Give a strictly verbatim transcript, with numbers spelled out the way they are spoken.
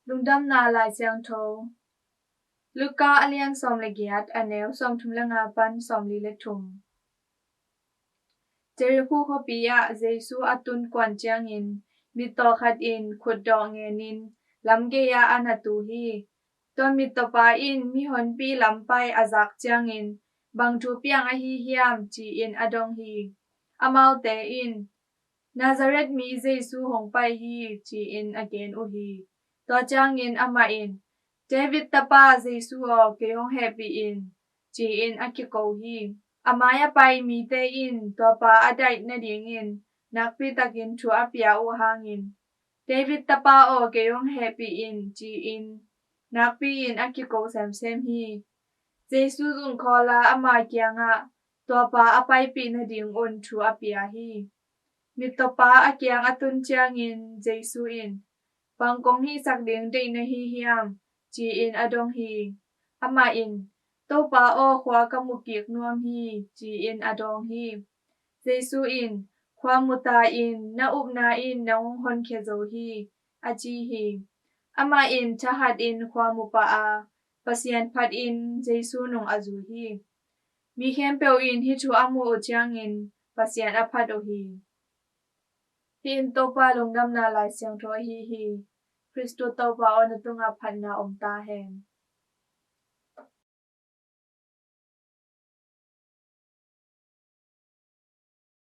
Lungdamna Lai Siangtho. Luka a lian sawm le giat, a neu sawmthum le nga pan sawmli le thum. Jericho khuapi ah Jesu a tun kuan ciangin mittaw khat in khutdawh ngenin lam gei-ah a na tu hi. Tua mittawpa in mihonpi lam pai a zak ciangin, "Bang thu piang ahi hiam?" ci-in a dong hi. Amaute in, "Nazareth mi Jesu hong pai hi," ci-in a gen uh hi. Tua ciangin amah in, "David tapa Jesu aw, kei hong hehpih in," ci-in a kiko hi. A mai a pai mite in tuapa a daih nadingin nakpitakin thu a pia uh hangin, "David tapa aw, kei hong hehpih in," ci-in nakpi-in a kiko semsem hi. Jesu zungkhawla ama kiangah tuapa a paipih nadingun thu a pia hi. Mittawpa a kiang a tun ciangin Jesu in, "Bang kong hihsak ding deih na hi hiam?" ci-in a dong hi. Amah in, "Topa aw, khua ka mu kik nuam hi," ci-in a dawng hi. Jesu in, "Khua mu ta in, na upna in nang hong honkhia zo hi," a ci hi. Amah in thahatin khua mu pah a, Pasian phatin Jesu nung a zui hi. Mi khempeuh in hih thu a muh uh ciangin Pasian a phat uh hi. Hih in Topa Lungdamna Lai Siangtho ahi hi. Khristu Topa aw, na tungah phatna om ta hen.